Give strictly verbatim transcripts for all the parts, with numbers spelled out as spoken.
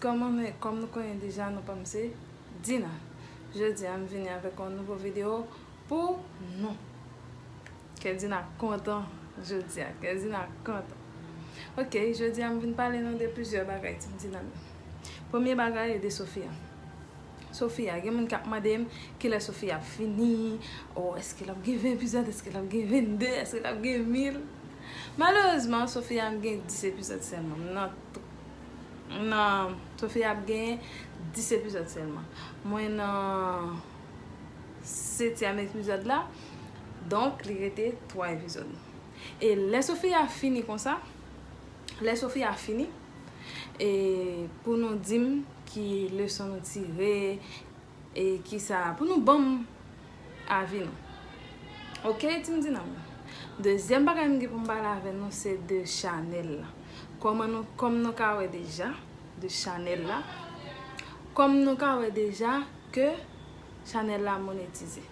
Kòman nou ye? Kòm nou konnen deja, non pa m se Dina. Jodi a, m vini avèk yon nouvo videyo pou nou. Kè Dina kontan jodi a. Kè Dina kontan. Ok, jodi a, m vin pale nou de plizyè bagay, Team Dina m yo. Premye bagay, e de Sofia. Sofia, gen moun k ap mande m kilè Sofia ap fini, o èske l ap gen ven epizòd, èske l ap gen vennde, èske l ap gen mil. Malerezman, Sofia, m gen dis epizòd sèlman. M nan, nan, Sofia ap gen dis epizòd sèlman. Mwen nan setyèm epizòd la, donk li rete twa epizòd. E lè Sofia fini konsa, lè Sofia fini, e pou nou di m ki leson nou tire, e kisa, pou nou ban m avi nou. Ok, Team Dina m yo. Dezyèm bagay m gen pou m pale avè nou, se de chanèl la. Kòman nou, kòm nou ka wè deja, de chanèl la. Kòm nou ka wè deja ke chanèl la monetize.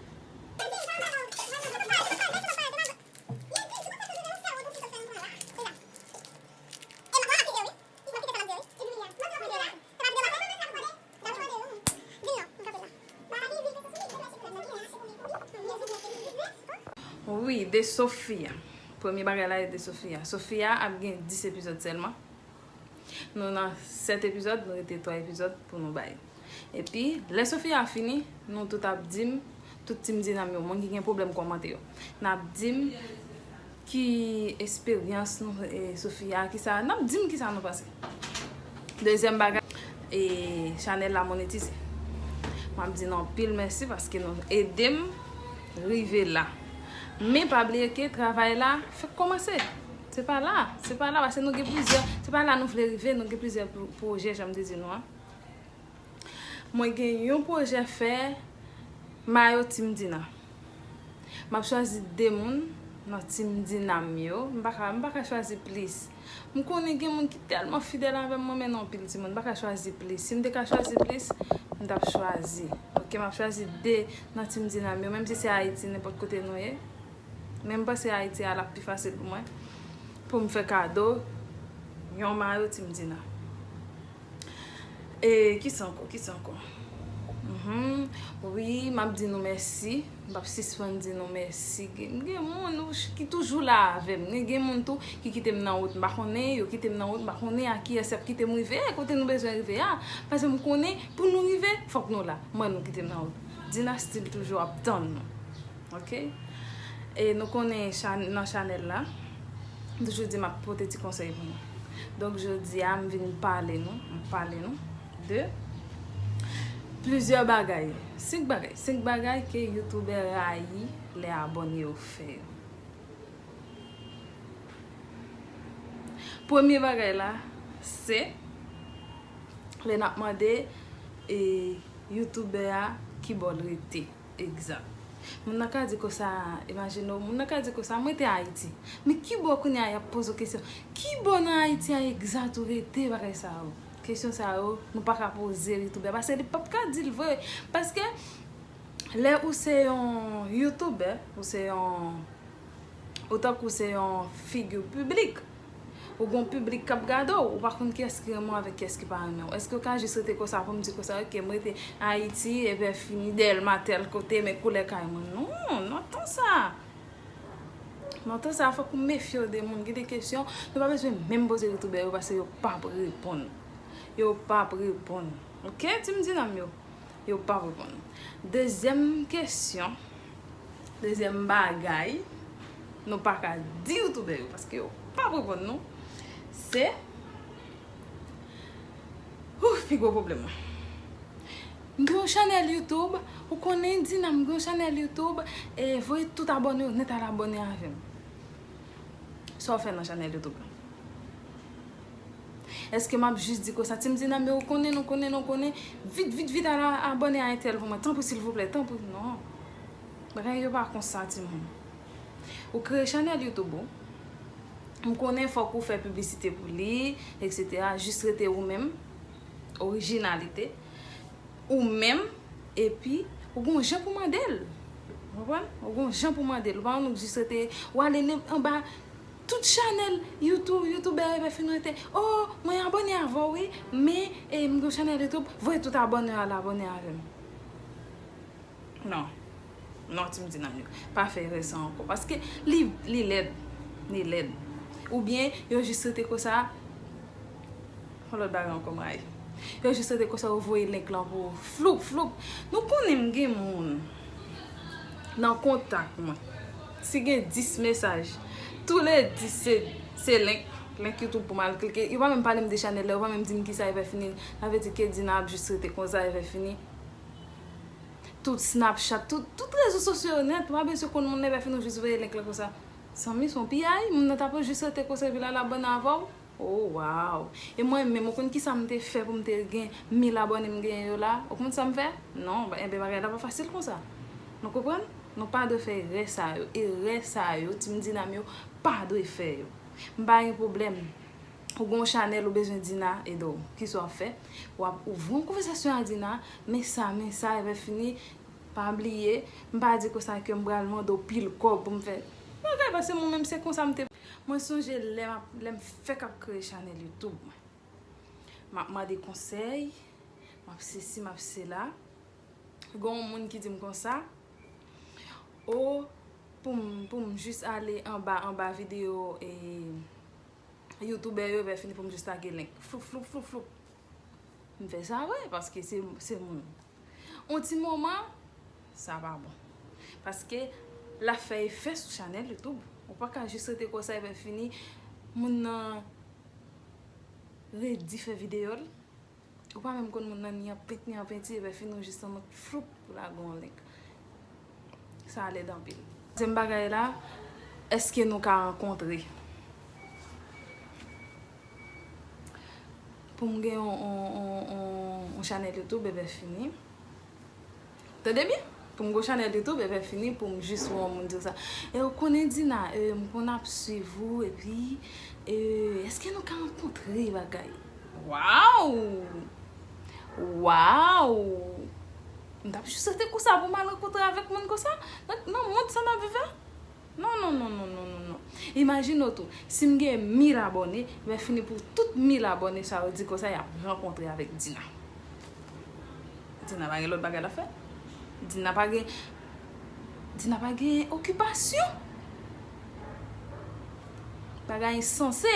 Wi, de Sofia. Premye bagay la e de Sofia. Sofia ap gen dis epizòd sèlman. Nou nan sèt epizòd, nou rete twa epizòd pou nou bay. Epi, lè Sofia fini, nou tout ap di m, tout Team Dina m yo, moun ki gen pwoblèm kòmante yo. N ap di m ki esperyans nou, e, Sofia, kisa, n ap di m kisa nou panse. Dezyèm bagay, e, chanèl la monetize. M ap di nou anpil mèsi paske nou ede m rive la. Men pa bliye ke travay la fèk kòmanse. Se pa la, se pa la, paske nou gen plizyè, se pa la nou vle rive, nou gen plizyè pwo-, pwojè, jan m te di nou an. Mwen gen yon pwojè fè mayo Team Dina. M ap chwazi de moun nan Team Dina m yo. M pa ka, m pa ka chwazi plis. M konnen gen moun ki tèlman fidèl avè m, mwen mennen anpil timoun. M pa ka chwazi plis. Si m te ka chwazi plis, m t ap chwazi. Ok, m ap chwazi de nan Team Dina m yo, menm si se Ayiti, nenpòt kote nou ye. Men m panse Ayiti a l ap pi fasil pou mwen, pou m fè kado yon mayo Team Dina. E kisa ankò, kisa ankò? Mhm. Wi, m ap di nou mèsi. M p ap sispann di nou mèsi. Gen, gen moun ou ch-, ki toujou la avè m. Gen, gen moun tou ki kite m nan wout. M pa konnen, yo kite m nan wout. M pa konnen a kiyès y ap kite m rive kote nou bezwen rive a. Paske m konnen pou nou rive, fòk nou la. Mwen, nou kite m nan wout. Dina Still toujou ap tann nou. Ok? E nou konnen chan-, nan chanèl la, m toujou di m ap pote ti konsèy pou nou. Donk, jodi a, m vin pale nou, m pale nou de plizyè bagay. Senk bagay. Senk bagay ke youtubè rayi lè abòne yo fè yo. Premye bagay la, se lè n ap mande, e, youtubè a ki bò l rete. Egzat. Moun nan ka di konsa, imajine w, moun nan ka di konsa, "Mwen te Ayiti." Men ki bò kounye a y ap poze w kesyon? Ki bò nan Ayiti a egzat ou rete, bagay sa yo? Kesyon sa yo, nou pa ka poze youtubè, paske li p ap ka di l vre. Paske lè ou se yon youtubè, ou se yon, ou tankou se yon figi piblik, ou gon piblik k ap gade w, ou pa konn kiyès ki renmen w avèk kiyès ki pa renmen w. Èske w ka jis rete konsa pou m di konsa, "Ok, m rete Ayiti, epi fini, Dèlma, tèl kote, men koulè kay mwen"? Non, nan tan sa. Nan tan sa, fòk ou mefye w de moun. Gen de kesyon, nou pa bezwen menm poze youtubè yo, paske yo p ap reponn. Yo p ap reponn. Ok, Team Dina m yo? Yo p ap reponn. Dezyèm kesyon, dezyèm bagay, nou pa ka di youtubè yo, paske yo p ap reponn nou, se, ouf, pi gwo pwoblèm mwen. M gen yon chanèl YouTube, ou konnen Dina, m gen yon chanèl YouTube, e voye tout abòne yo nèt al abòne avè m. Sa w fè nan chanèl YouTube la? Èske m ap jis di konsa, "Team Dina m yo, ou konnen, nou konnen, nou konnen, vit, vit, vit, al a-, abòne a entèl pou mwen, tanpri, silvouplè, tanpri"? Non. Bagay yo pa konsa, timoun. Ou kreye chanèl YouTube ou, m konnen fòk ou fè piblisite pou li, etsetera. Jis rete ou menm, orijinalite, ou menm, epi ou gon jan pou mande l. Ou konprann? Ou gon jan pou mande l. Ou pa konn jis rete, ou ale nen-, anba Tout chanèl YouTube, youtubè yo fini rete, oh, mwen abòne avè w wi, men eh, m gen chanèl YouTube, voye tout abòne yo al abòne avè m. Non. Non, Team Dina m yo. Pa fè erè sa ankò. Paske li, li lèd. Li lèd. Oubyen, yo jis rete konsa. Yon lòt bagay ankò, m rayi. Yo jis rete konsa, yo voye link lan pou ou. Floup, floup. Nou konnen m gen moun nan kontak mwen. Si gen dis mesaj, tou le dis se, se link, link YouTube pou m al klike. Yo pa menm pale m de chanèl la, yo pa menm di m kisa e fè fini. Sa vle di ke Dina ap jis rete konsa e fè fini. Tout Snapchat, tout, tout rezo sosyo yo nèt, ou pa bezwen konn moun nan, epi fini ou jis voye link lan konsa. Zanmi, se yon piyay, moun nan ta pou jis rete konsa epi l al abòne avè w. Oh, wow. E mwen menm, ou konn kisa m te fè pou m te gen mil abòne m genyen yo la? Ou konn sa m fè? Non, ba- enben bagay la pa fasil konsa. Nou konprann? Nou pa dwe fè erè sa yo. Erè sa yo, Team Dina m yo pa dwe fè yo. M pa gen pwoblèm. Ou gen yon chanèl ou bezwen Dina ede w. Kisa w ap fè? W ap ouvri yon konvèsasyon a Dina, men sa, men sa, epi fini, pa bliye, m pa di konsa ke m pral mande w pil kòb pou m fè bagay, paske mwen menm se konsa m te. Mwen sonje lè m ap, lè m fèk ap kreye chanèl YouTube mwen. M ap mande konsèy, m ap sesi, m ap sela. Gen yon moun ki di m konsa, o, pou m, pou m jis ale anba, anba videyo e youtubè yo, epi fini pou m jis lage link. Floup, floup, floup, floup. M fè sa vre, paske se, se moun. On ti moman, sa pa bon. Paske l ap fè efè sou chanèl YouTube. Ou pa ka jis rete konsa, epi fini, moun nan redi fè videyo l. Ou pa menm konn moun nan ni an pent ni an penti, epi fini ou jis annik floup pou lage yon link. Sa lèd anpil. Dezyèm bagay la, èske nou ka rankontre? Pou m gen yon, yon, yon, yon, yon chanèl YouTube, epi fini. Tande byen, pou m gen yon chanèl YouTube, epi fini pou m jis wè yon moun di sa. E ou konnen Dina, e, m konn ap swiv ou, epi, e, èske nou ka rankontre bagay? Waw! Waw! M t ap jis rete konsa pou m al rankontre avèk moun konsa? Nan, nan mond sa n ap viv la? Non, non, non, non, non, non, non. Imajine w tou, si m gen mil abòne, men fini pou tout mil abòne sa yo di konsa y ap rankontre avèk Dina. Dina pa gen lòt bagay l ap fè. Dina pa gen, Dina pa gen okipasyon. Bagay sanse.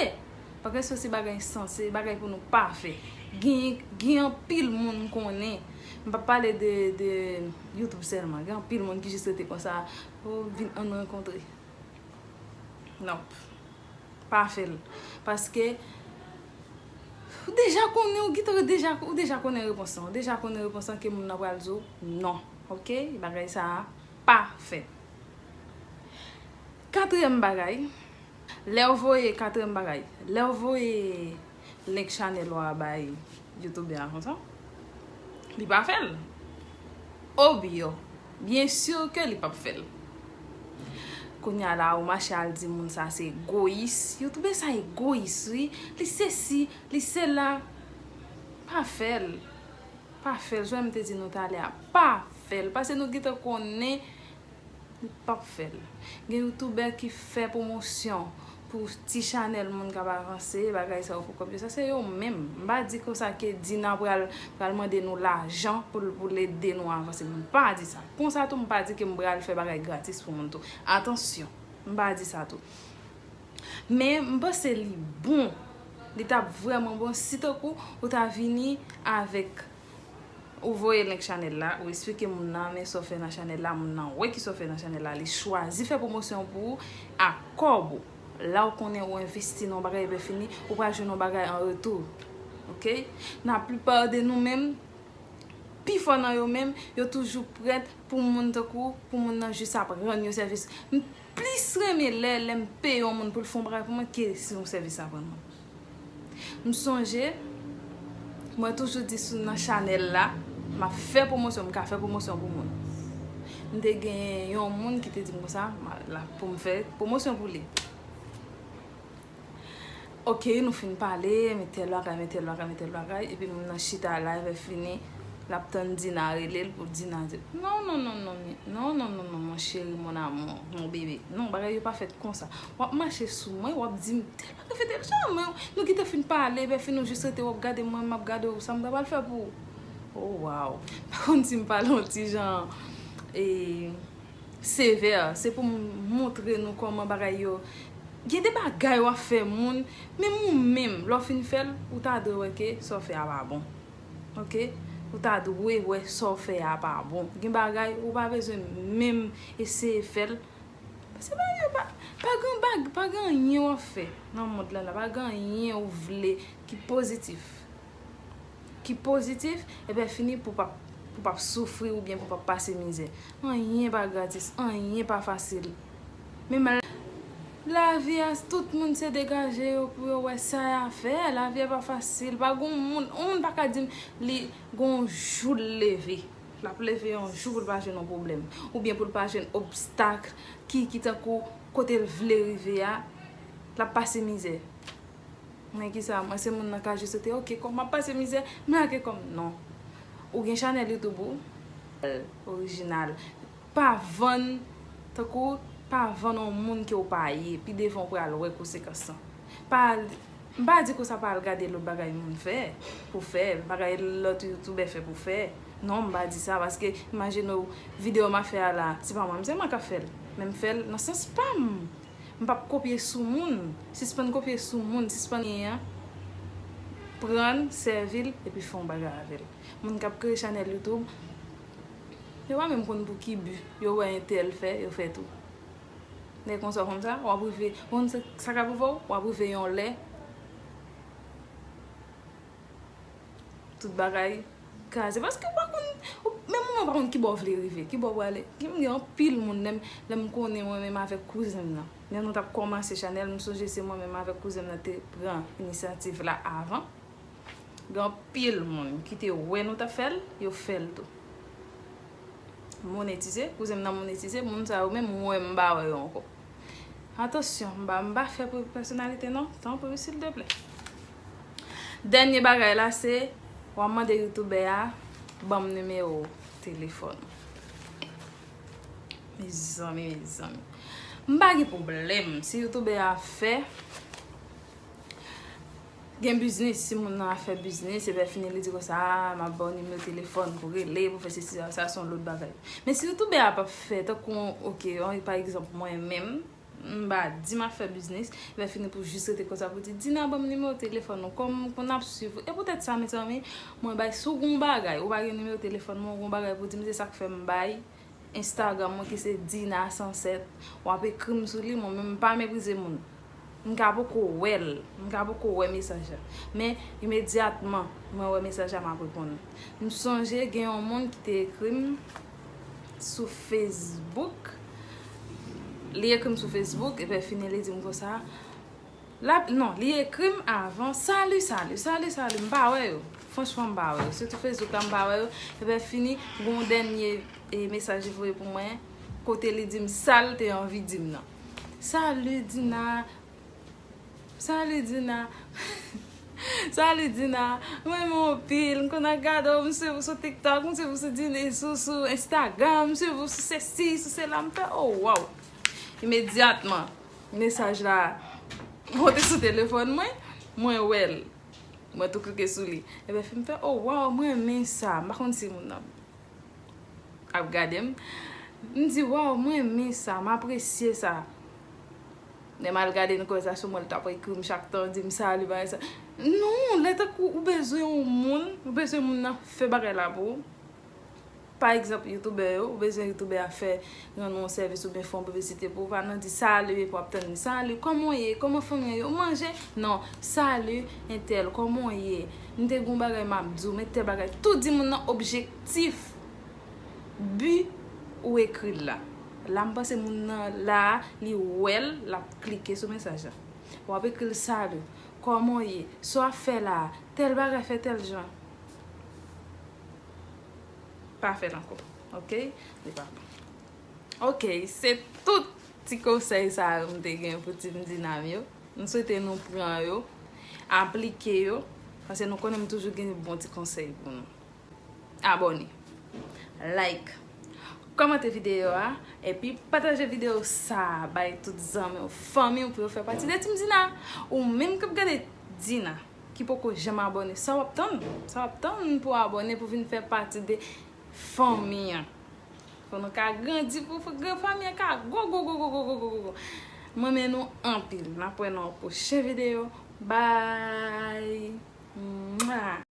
Bagay sa se bagay sanse, bagay pou nou pa fè. Gen, gen anpil moun m konnen. M p ap pale de, de YouTube sèlman. Gen anpil moun ki jis rete konsa, o, vin ann rankontre. Nonp. Pa fè l. Paske ou deja konnen, ou gentan deja, ou deja konnen repons lan. Ou deja konnen repons lan ke moun nan pral di w non. Oke? Bagay sa a pa fèt. Katriyèm bagay, lè w voye, katriyèm bagay, lè w voye link chanèl ou a bay youtubè a konsa, li pa fè l. Obyo, byen si ke li p ap fè l. Kounye a la, ou mache al di moun sa se egoyis. Youtubè sa egoyis, wi. Li sesi, li sela. Pa fè l. Pa fè l. Jan m te di nou talè a, pa fè l. Paske nou gentan konnen li p ap fè l. Gen youtubè ki fè pwomosyon pou ti chanèl moun k ap avanse, bagay sa yo pou kòb yo. Sa se yo menm. M pa di konsa ke Dina pral, pral mande nou lajan pou, pou l ede nou avanse. M pa di sa. Konsa tou, m pa di ke m pral fè bagay gratis pou moun tou. Atansyon, m pa di sa tou. Men, m panse li bon. Li t ap vrèman bon si tankou ou ta vini avèk Ou voye link chanèl la, ou eksplike moun nan, men sa w fè nan chanèl la, moun nan wè kisa w fè nan chanèl la, li chwazi fè pwomosyon pou ou ak kòb ou. La ou konnen ou envesti nan yon bagay, epi fini, ou pral jwenn yon bagay an retou. Oke? Nan plipar de nou menm, pifò nan yo menm, yo toujou prèt pou moun tankou, pou moun nan jis ap rann yo sèvis. M plis renmen lè, lè m peye yon moun pou l fè yon bagay pou mwen, ke si yon sèvis l ap rann mwen. M sonje, mwen toujou di sou nan chanèl la, m ap fè pwomosyon, m ka fè pwomosyon pou moun. M te gen yon moun ki te di m konsa, m a- la, pou m fè pwomosyon pou li. Oke, nou fin pale, men tèl bagay, men tèl bagay, men tèl bagay, epi moun nan chita la, epi fini. L ap tann Dina rele l pou Dina di, non, non, non, non, non, non, non, non, non, mon chéri, mon amour, mon bébé. Non, bagay yo pa fèt konsa. W ap mache sou mwen, w ap di m, tèl bagay fè tèl jan, men nou gentan fin pale, epi fin nou jis rete, w ap gade mwen, m ap gade w, sa m ta pral fè pou ou? Oh, wow. Pa konn si m pale yon ti jan, e, sevè, se pou m montre nou kòman bagay yo, gen de bagay w ap fè moun, menm ou menm, lè w fin fè l, ou ta dwe wè ke sa w fè a pa bon. Ok? Ou ta dwe wè sa w fè a pa bon. Gen bagay ou pa bezwen menm eseye fè l. Paske bagay yo pa, pa gen bag, pa gen anyen w ap fè nan mond lan la, pa gen anyen ou vle ki pozitif. Ki pozitif, epi fini pou p ap, pou p ap soufri oubyen pou p ap pase mizè. Anyen pa gratis, anyen pa fasil. Menm lavi a, tout moun se degaje yo pou yo wè sa y a fè. Lavi a pa fasil. Pa gon moun, yon moun pa ka di m li gon jou l leve. L ap leve yon jou pou l pa jwenn yon pwoblèm. Oubyen pou l pa jwenn obstak ki, ki tankou kote l vle rive a, l ap pase mizè. Men kisa, mwen se moun nan ka jis rete, ok, kòm m ap pase mizè, m lage kò m. Non. Ou gen chanèl YouTube ou, orijinal. Pa vann, tankou, pa vann yon moun ke w pa ye, pi devan w pral wè konsekans lan. Pa, m pa di konsa pa al gade lòt bagay moun fè, pou fè, bagay lòt youtubè fè pou fè. Non, m pa di sa, paske imajine w, videyo m ap fè a la, se pa mwen, se mwen k ap fè l. Men m fè l nan sans pa m. M p ap kopye sou moun. Sispann kopye sou moun, sispann gen an. Pran l, sèvi l, epi fè yon bagay avè l. Moun k ap kreye chanèl YouTube, yo pa menm konn pou ki bi. Yo wè entèl fè, yo fè tou. Lè konsa w konn sa, w ap rive, w konn sa, sa k ap rive w, w ap rive yon lè, tout bagay kraze. Paske w pa konn, ou, menm ou menm pa konn ki bò w vle rive, ki bò w prale. Gen, gen anpil moun, lè m, lè m konnen mwen menm avèk kouzen m nan. Lè nou t ap kòmanse chanèl, m sonje se mwen menm avèk kouzen m nan te pran inisyativ la avan. Gen anpil moun ki te wè nou t ap fè l, yo fè l tou. Monetize, kouzen m nan monetize, moun sa yo menm, mwen, m pa wè yo ankò. Atansyon, m pa, m pa fè pou pèsonalite non, tanpri, silteplè. Dènye bagay la, se, w ap mande youtubè a ban m nimewo telefòn. Mezanmi, mezanmi. M pa gen pwoblèm. Si youtubè a fè, gen biznis, si moun nan ap fè biznis, epi fini li di konsa, "Ah, m ap ba w nimewo telefòn pou rele, pou fè sesi, sa, sa se yon lòt bagay." Men si youtubè a p ap fè, tankou, ok, pa egzanp, mwen menm, m pa di m ap fè biznis, epi fini pou jis rete konsa pou di, "Dina, ban m nimewo telefòn ou." Kòm, kòm n ap swiv ou. E poutèt sa, mezanmi, mwen bay, si w gen yon bagay, ou pa gen nimewo telefòn mwen, ou gen yon bagay pou di m, se sa k fè m bay Instagram mwen ki se Dina san sèt, w ap ekri m sou li, mwen menm m pa meprize moun. M ka poko wè l, m ka poko wè mesaj la. Men imedyatman mwen wè mesaj la, m ap reponn. M sonje gen yon moun ki te ekri m sou Facebook. Li ekri m sou Facebook, epi fini li di m konsa, L ap, non, li ekri m avan, "Salut, salut, salut, salut." M pa wè yo. Franchman, m pa wè yo. Sitou Facebook la, m pa wè yo. Epi fini, gon dènye, e, mesaj li voye pou mwen, kote li di m sa l te anvi di m nan. "Salut, Dina. Salut, Dina. Salut, Dina. Mwen renmen w anpil. M konn ap gade w, m swiv ou sou TikTok, m swiv ou sou Dina, sou, sou Instagram, m swiv ou sou sesi, sou sela." M fè, "Oh, wow." Imedyatman, mesaj la monte sou telefòn mwen, mwen wè l. Mwen tou klike sou li. Epi fini m fè, "Oh, wow, mwen renmen sa." M pa konn si moun nan ap gade m. M di, "Wow, mwen renmen sa, m apresye sa." Lè m al gade nan konvèsasyon mwen, l t ap ekri m chak tan, di m, "Salut, bagay sa." Non, lè tankou ou bezwen yon moun, ou bezwen moun nan fè bagay la pou ou. Pa egzanp, youtubè yo, ou bezwen youtubè a fè, rann ou yon sèvis oubyen fè yon piblisite pou ou, pa nan di, "Salut," epi w ap tann li, "Salut, kòman w ye? Kòman fanmi an ye? Ou manje?" Non, "Salut, entèl, kòman w ye? M te gon bagay m ap di w, men tèl bagay." Tou di moun nan objektif, bi ou ekri l la. La, m panse moun nan la, li wè l, l ap klike sou mesaj la. W ap ekri l, "Salut, kòman w ye? Sa w ap fè la a? Tèl bagay fè tèl jan." Pa fè l ankò. Ok? Li pa bon. Ok, se tout ti konsèy sa yo m te gen pou Team Dina m yo. M swete nou pran yo, aplike yo, paske nou konnen m toujou gen bon ti konsèy pou nou. Abòne, like, kòmante videyo a, epi pataje videyo sa a bay tout zanmi w, fanmi w pou yo fè pati de Team Dina. Ou menm k ap gade Dina, ki poko janm abòne, sa w ap tann? Sa w ap tann pou w abòne, pou vin fè pati de fanmi an? Fò nou ka grandi, pou, pou gran fanmi an ka gwo, gwo, gwo. Mwen renmen nou anpil. N ap wè nan yon pwochen videyo. Bye. Mwa.